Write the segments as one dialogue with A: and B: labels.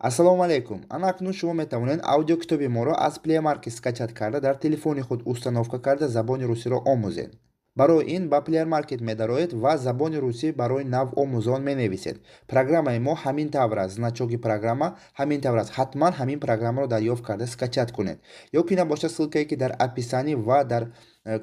A: Ассалому алайкум. Ана акнун шумо метавонед аудиокитоби моро аз Play Market скачать карда, дар телефони худ установка карда, забони русиро омӯзед. Барои ин ба Play Market медароед ва забони русӣ барои навомӯзон менависед. Программаи мо ҳамин тавр аст, значоки программа ҳамин тавр аст. Ҳатман ҳамин программаро дарёфт карда скачать кунед. Ё ки набошад, ссылкае ки дар описании ва дар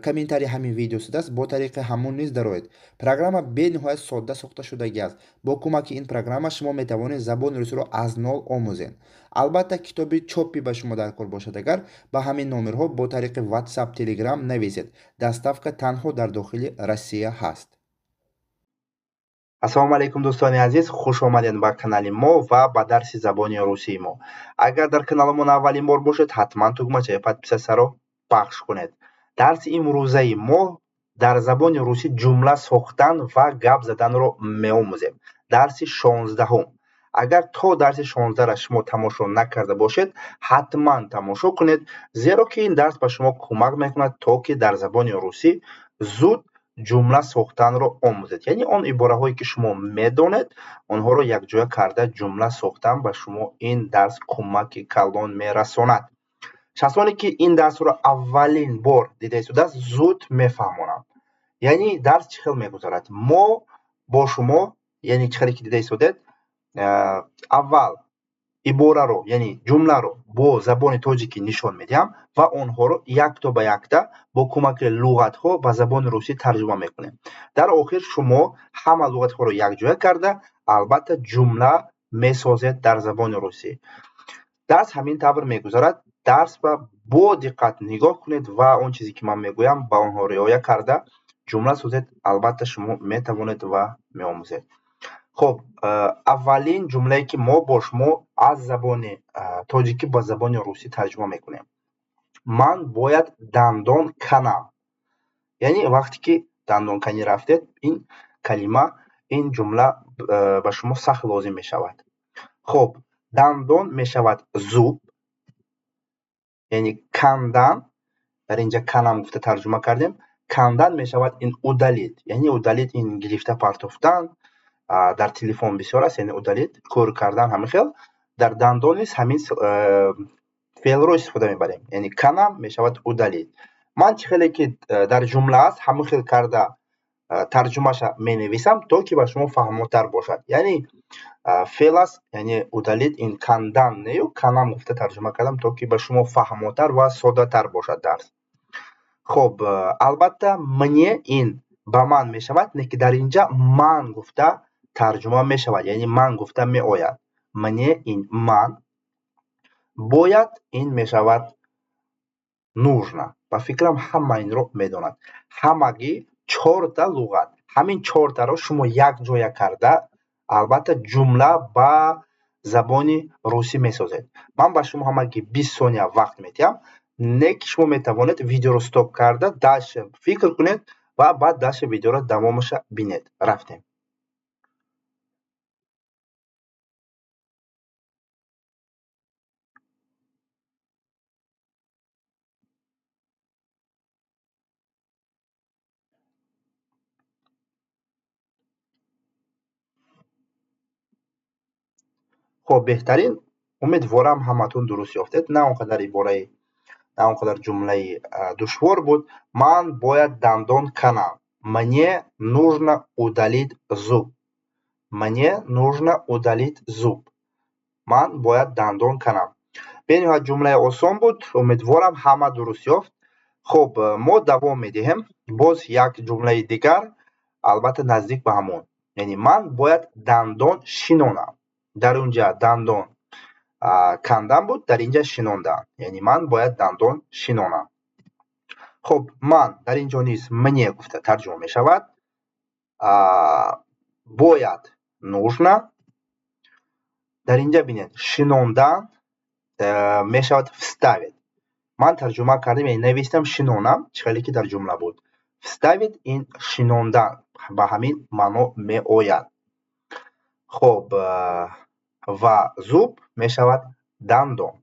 A: комментарии ҳамин видео шудааст, бо тариқи ҳамон низ дароед. Программа бениҳоят содда сохта шудагӣ аст. Бо кӯмаки ин программа шумо метавонед забони русиро аз нол омӯзед. Албатта, китоби чопӣ ба шумо дар кор бошад, агар ба ҳамин номерҳо бо тариқи WhatsApp, Telegram нависед. Доставка танҳо дар дохили Россия ҳаст.
B: Ассалому алайкум, дӯстони азиз, хуш омадед ба канали мо ва ба дарси забони русии мо. Агар дар каналамон аввалин бор бошед, ҳатман тугмачаи подписатьсяро пахш кунед. Дарси имрӯзаи мо дар забони русӣ ҷумла сохтан ва гап заданро меомӯзем. Дарси 16-ум. Агар то дарси 16-ра шумо тамошо накарда бошед, ҳатман тамошо кунед, зеро ки ин дарс ба шумо кӯмак мекунад, то ки дар забони русӣ зуд ҷумла сохтанро омӯзед. Яъне он ибораҳое ки шумо медонед, онҳоро якҷоя карда ҷумла сохтан ба шумо ин дарс кӯмаки калон мерасонад. Шахсоне ки ин дарсро аввалин бор дида истодааст, зуд мефаҳмонам. Яъне дарс чӣ хел мегузарад? Мо бо шумо, яъне чӣ хеле ки дида истодед, аввал ибораро, яъне ҷумларо бо забони тоҷикӣ нишон медиҳам ва онҳоро якто ба якта бо кӯмаки луғатҳо ба забони русӣ тарҷума мекунем. Дар охир шумо ҳама луғатҳоро якҷоя карда, албатта, ҷумла месозед дар забони русӣ. Дарс ҳамин тавр мегузарад. Дарс ба бо диққат нигоҳ кунед ва он чизе ки ман мегӯям, ба онҳо риоя карда ҷумла созед. Албатта, шумо метавонед ва меомӯзед. Хуб, аввалин ҷумлае ки мо бо шумо аз забони тоҷикӣ ба забони русӣ тарҷума мекунем. Ман бояд дандон канам. Яъне вақте ки дандонканӣ рафтед, ин калима, ин ҷумла ба шумо сахт лозим мешавад. Хуб, дандон мешавад зуб, яъне кандан, дар инҷа канам гуфта тарҷума кардем, кандан мешавад ин удалить, яъне удалить ин гирифта партофтан, дар телефон бисёр аст, яъне удалить, кӯр кардан ҳамин хел. Дар дандон низ ҳамин феълро истифода мебарем. Яъне канам мешавад удалить. Ман чӣ хеле ки дар ҷумла аст, ҳамин хел карда тарҷумаша менависам, то ки ба шумо фаҳмотар бошад. Яъне феъл аст, яъне удалить ин кандан нею канам гуфта тарҷума кардам, то ки ба шумо фаҳмотар ва соддатар бошад дарс. Хуб, албатта, мне ин ба ман мешавад, не ки дар инҷа ман гуфта тарҷума мешавад, яъне ман гуфта меояд. Мне ин ман, бояд ин мешавад нужно. Ба фикрам ҳама инро медонад. Ҳамагӣ чорта луғат. Ҳамин чортаро шумо якҷоя карда, албатта, ҷумла ба забони русӣ месозед. Ман ба шумо ҳамагӣ 20 сония вақт медиҳам, не ки шумо метавонед видеоро стоп карда, дальше фикр кунед ва баъд дальше видеоро давомаша бинед. Рафтем. Хуб, беҳтарин. Умедворам ҳаматон дуруст ёфтед. На он қадар ибораи, на он қадар ҷумлаи душвор буд. Ман бояд дандон канам. Мне нужно удалить зуб. Мне нужно удалить зуб. Ман бояд дандон канам. Бениҳоят ҷумлаи осон буд. Умедворам ҳама дуруст ёфт. Хуб, мо давом медиҳем. Боз як ҷумлаи дигар, албатта наздик ба ҳамон. Яъне ман бояд дандон шинонам. Дар унҷа дандон кандан буд, дар инҷа шинондан. Яъне ман бояд дандон шинонам. Хуб, ман дар инҷо низ мне гуфта тарҷума мешавад. Бояд нужно. Дар инҷа бинед, шинондан мешавад вставить. Ман тарҷума кардам, яъне навистам шинонам, чӣ хеле ки дар ҷумла буд. Вставить ин шинондан ба ҳамин маъно меояд. Хуб, ва зуб мешавад дандон.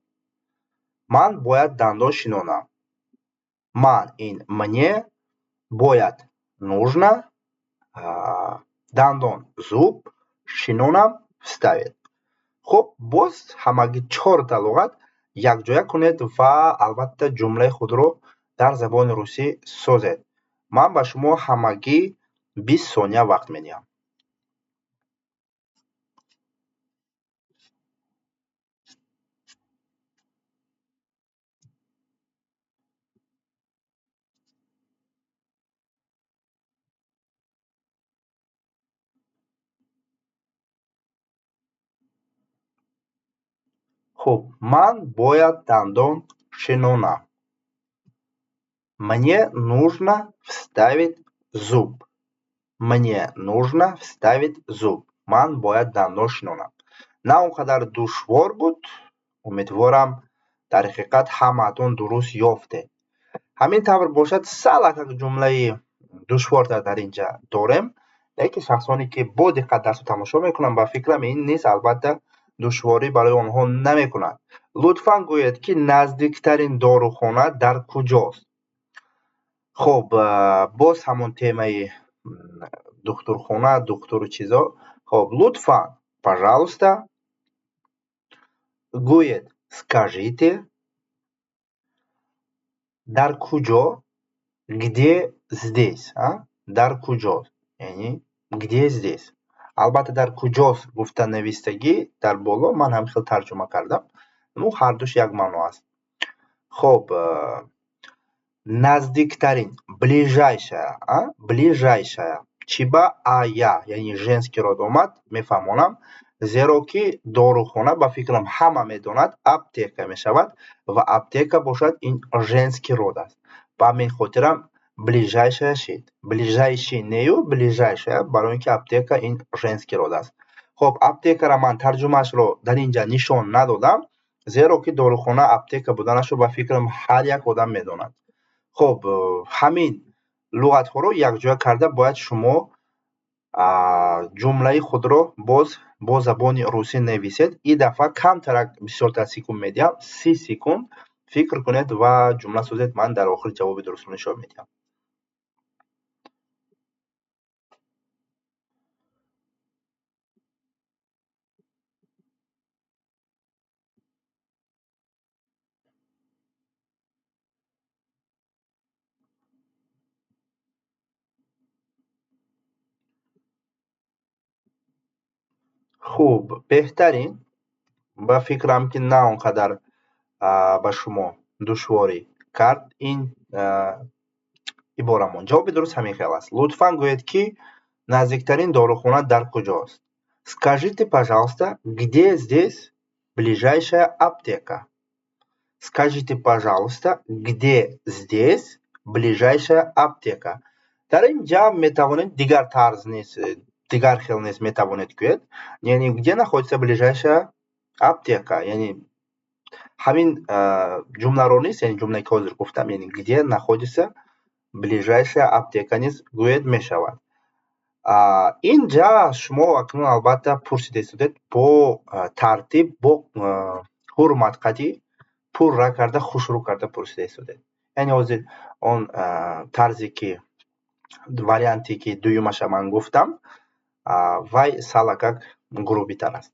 B: Ман бояд дандон шинонам. Ман ин мне, бояд нужно, дандон зуб, шинонам вставить. Хуб, боз ҳамагӣ чорта луғат якҷоя кунед ва албатта ҷумлаи худро дар забони русӣ созед. Ман ба шумо ҳамагӣ 20 сония вақт медиҳам. Хуб, ман бояд дандон шинонам. Мне нужно вставить зуб. Мне нужно вставить зуб. Ман бояд дандон шинонам. На он қадар душвор буд. Умедворам дар ҳақиқат ҳамаатон дуруст ёфтед. Ҳамин тавр бошад, салакак ҷумлаи душвортар дар инҷа дорем. Лекин шахсоне ки бо диққат дарсро тамошо мекунанд, ба фикрам ин низ албатта душворӣ барои онҳо намекунад. Лутфан гӯед, ки наздиктарин дорухона дар куҷост? Хуб, боз ҳамон темаи духтурхона, духтуру чизо. Хуб, лутфан, пожалуйста, гӯед, скажите, дар куҷо, где здесь, а? Дар куҷо, яъне где здесь. Албатта дар куҷост гуфта навистагӣ дар боло ман ҳам хел тарҷума кардам. Ну, ҳардуш як маъно аст. Хуб, наздиктарин, ближайшая, а? Ближайшая. Чӣ ба ая, яъне женский род омад, мефаҳмонам, зеро ки дорухона ба фикрам ҳама медонад, аптека мешавад ва аптека бошад ин женский род аст. Ба ҳамин хотирам ближайшая шид. Ближайший нею ближайшая, барои ин ки аптека ин женский род аст. Хуб, аптекаро ман тарҷумаашро дар инҷа нишон надодам, зеро ки дорухона аптека буданашро ба фикрам ҳар як одам медонад. Хуб, ҳамин луғатҳоро якҷоя карда бояд шумо ҷумлаи худро боз бо забони русӣ нависед. Ин дафъа камтарак бисёртар секунд медиҳам, 30 секунд фикр кунед ва ҷумла созед. Ман дар охир ҷавоби дурустро нишон медиҳам. Хуб, беҳтарин. Ба фикрам ки на он қадар ба шумо душворӣ кард ин иборамон. Ҷавоби дуруст ҳамин хел аст. Лутфан гӯед, ки наздиктарин дорухона дар куҷост? Скажите, пожалуйста, где здесь ближайшая аптека? Скажите, пожалуйста, где здесь ближайшая аптека? Дар ин ҷа метавонед дигар тарз низ, дигар хел низ метавонед гӯед. Яъне где находится ближайшая аптека? Яъне ҳамин ҷумларо низ, яъне ҷумлае ки ҳозир гуфтам, яъне где находится ближайшая аптека низ гӯед мешавад. Ин ҷа шумо акнун албатта пурсида истодед бо тартиб, бо ҳурмат қатъӣ пурра карда, хушрӯ карда пурсида истодед. Яъне ҳозир он тарзе ки варианте ки дуюмаша ман гуфтам, вай салакак грубитар аст.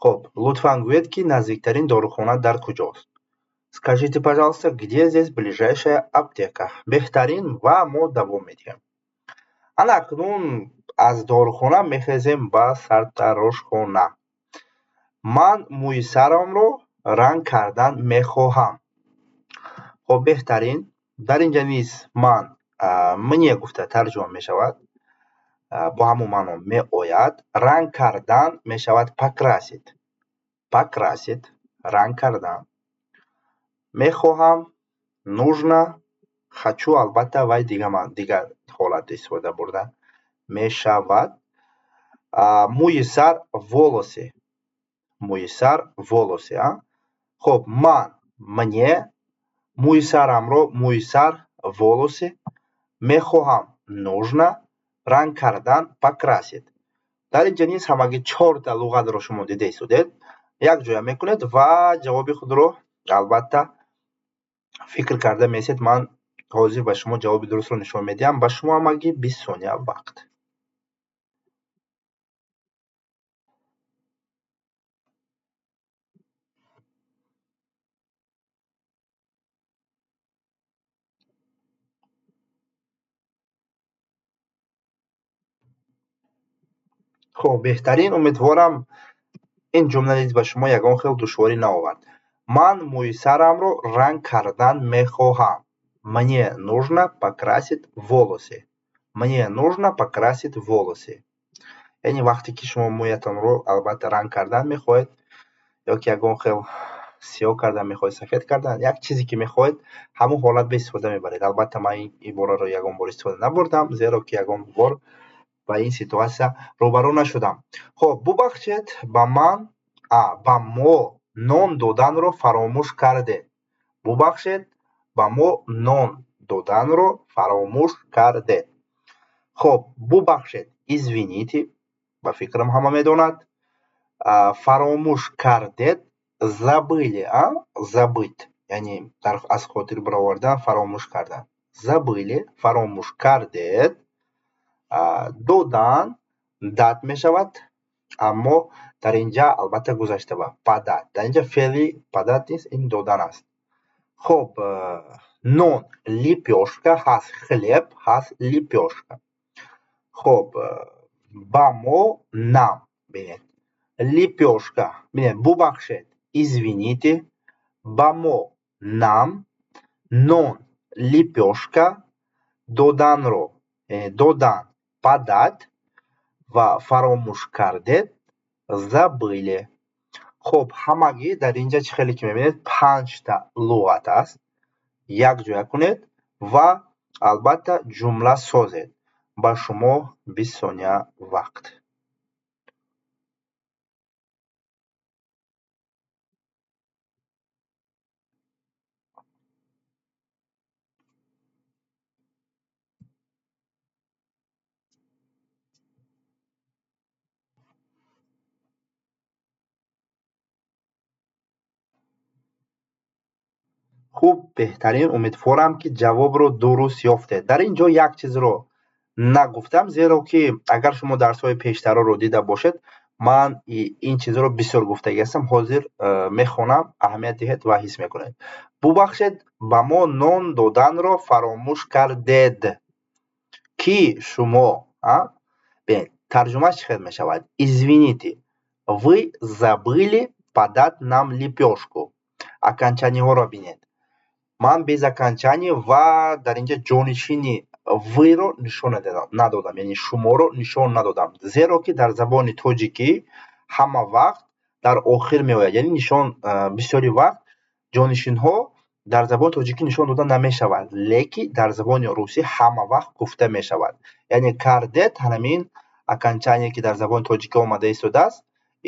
B: Хуб, лутфан гӯед, ки наздиктарин дорухона дар куҷост? Скажите, пожалуйста, где здесь ближайшая аптека? Беҳтарин ва мо давом медиҳем. Ана акнун аз дорухона мехезем ба сартарошхона. Ман мӯи сарамро ранг кардан мехоҳам. Хуб, беҳтарин. Дар инҷа низ ман мне гуфта тарҷума мешавад. Бо ҳамон маъно меояд. Ранг кардан мешавад покрасить. Покрасить, ранг кардан. Мехоҳам, нужно, хочу, албатта вай дигар ҳолат истифода бурда мешавад. Мӯи сар волосы. Мӯи сар волосы, а? Хуб, ман, мне, мӯи сарамро, мӯи сар волосы, мехоҳам, нужно, ранг кардан, покрасить. Дар инҷа низ ҳамагӣ чорта луғатро шумо дида истодед. Якҷоя мекунед ва ҷавоби худро албатта фикр карда месед. Ман ҳозир ба шумо ҷавоби дурустро нишон медиҳам. Ба шумо ҳамагӣ 20 сония вақт. Хуб, беҳтарин. Умедворам, ин ҷумла низ ба шумо ягон хел душворӣ наовард. Ман мӯи сарамро ранг кардан мехоҳам. Мне нужно покрасить волосы. Мне нужно покрасить волосы. Яъне вақте ки шумо мӯятонро албатта ранг кардан мехоҳед ё ки ягон хел сиёҳ кардан мехоҳед, сафед кардан, як чизе ки мехоҳед, ҳамон ҳолат ба истифода мебаред. Албатта, ман ин ибораро ягон бор истифода набурдам, зеро ки ягон бор ба ин ситуатсия рӯбарӯ нашудам. Хуб, бубахшед, ба ман, ба мо нон доданро фаромӯш кардед. Бубахшед, ба мо нон доданро фаромӯш кардед. Хуб, бубахшед, извините, ба фикрам, ҳама медонад. Фаромӯш кардед, забыли, забыть, яъне аз хотир баровардан, фаромӯш кардан. Забыли, фаромӯш кардед. Додан, дать мешавад, аммо дар инҷа албатта гузашта ба подать. Дар инҷа феъли подать нест, ин додан аст. Хуб, нон, лепёшка ҳаст, хлеб ҳаст, лепёшка. Хуб, ба мо, нам. Бинед, лепёшка. Бинед, бубахшед, извините, ба мо, нам, нон, лепёшка, доданро, додан, подать ва фаромӯш кардед, забыли. Хуб, ҳамагӣ дар инҷа, чӣ хеле ки мебинед, панҷта луғат аст. Якҷоя кунед ва албатта ҷумла созед. Ба шумо 20 сония вақт. Хуб, беҳтарин. Умедворам, ки ҷавобро дуруст ёфтед. Дар ин ҷо як чизро нагуфтам, зеро ки агар шумо дарсҳои пештароро дида бошед, ман ин чизро бисёр гуфтагӣ ҳастам. Ҳозир мехонам, аҳамият диҳед ва ҳис мекунед. Бубахшед, ба мо нон доданро фаромӯш кардед. Ки шумо, бинед, тарҷумааш чӣ хел мешавад? Извините, вы забыли подать нам лепёшку. Окончание ҳоро бинед, ман без окончание ва дар инҷа ҷонишини вы ро нишон надодам, яъне шуморо нишон надодам, зеро ки дар забони тоҷикӣ ҳама вақт дар охир меояд, яъне нишон, бисёри вақт ҷонишинҳо дар забони тоҷикӣ нишон дода намешавад, лекин дар забони русӣ ҳама вақт гуфта мешавад. Яъне кардед, ҳамин окончание, ки дар забони тоҷикӣ омада истодааст,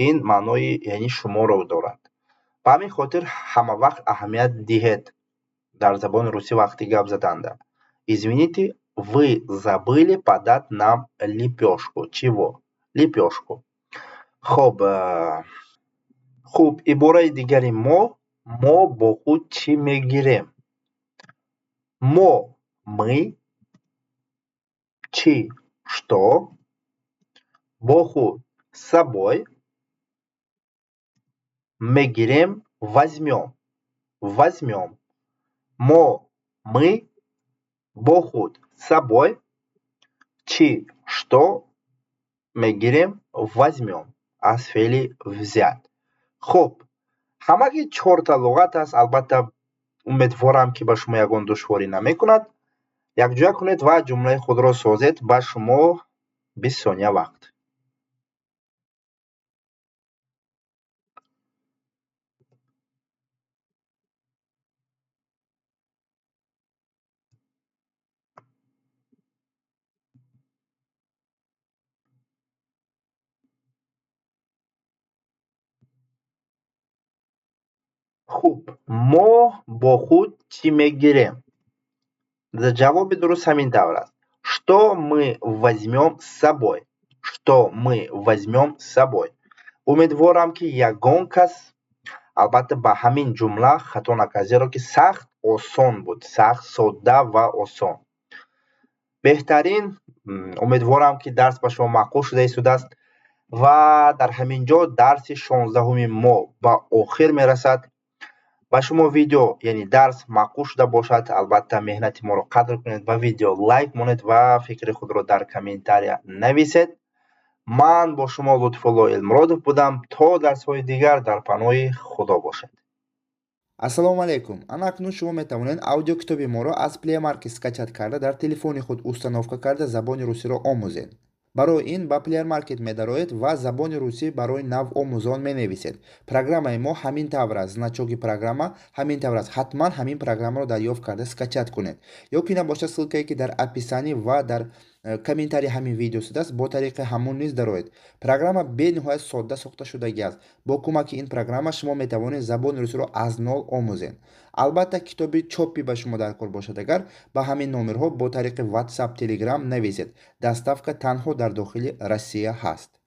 B: ин маънои яъне шуморо дорад. Ба ҳамин хотир ҳама вақт аҳамият диҳед дар забони русӣ вақти гап заданда. Извините, вы забыли подать нам лепёшку. Чего? Лепёшку. Хуб, хуб, ибораи дигари мо: мо бо худ чӣ мегирем? Мо, мы, чӣ, что, бо худ, с собой, мегирем, возьмём. Возьмём. Мо, мы, бо худ, с собой, чӣ, что, мегирем, возьмём, аз феъли взять. Хуб, ҳамагӣ чорта луғат аст. Албатта, умедворам, ки ба шумо ягон душворӣ намекунад. Якҷоя кунед ва ҷумлаи худро созед. Ба шумо 20 сония вақт. Хуб, мо бо худ чӣ мегирем? Ҷавоби дуруст ҳамин тавр аст: что мы возьмем с собой? Что мы возьмем с собой? Умедворам, ки ягон кас албатта ба ҳамин ҷумла хато накард, зеро ки сахт осон буд, сахт содда ва осон. Беҳтарин. Умедворам, ки дарс ба шумо маъқул шуда истодааст ва дар ҳамин ҷо дарси 16-уми мо ба охир мерасад. Ба шумо видео, яъне дарс маъқул шуда бошад, албатта меҳнати моро қадр кунед, ба видео лайк монед ва фикри худро дар комментария нависед. Ман бо шумо Лутфулло Элмуродов будам. То дарсҳои дигар дар паноҳи Худо бошед.
A: Ассалому алайкум. Ана акнун шумо метавонед аудиокитоби моро аз Play Market скачать карда, дар телефони худ установка карда, забони русиро омӯзед. Барои ин ба Play Market медароед ва «Забони русӣ барои навомӯзон» менависед. Программаи мо ҳамин тавр аст, значоки программа ҳамин тавр аст. Ҳатман ҳамин программаро дарёфт карда, скачать кунед. Ё ки набошад, ссылкае ки дар описание ва дар комментарии ҳамин видео шудааст, бо тариқи ҳамон низ дароед. Программа бениҳоят содда сохта шудагӣ аст. Бо кӯмаки ин программа шумо метавонед забони русиро аз нол омӯзед. Албатта, китоби чопӣ ба шумо дар кор бошад агар, ба ҳамин номерҳо бо тариқи WhatsApp, Telegram нависед. Доставка танҳо дар дохили Россия ҳаст.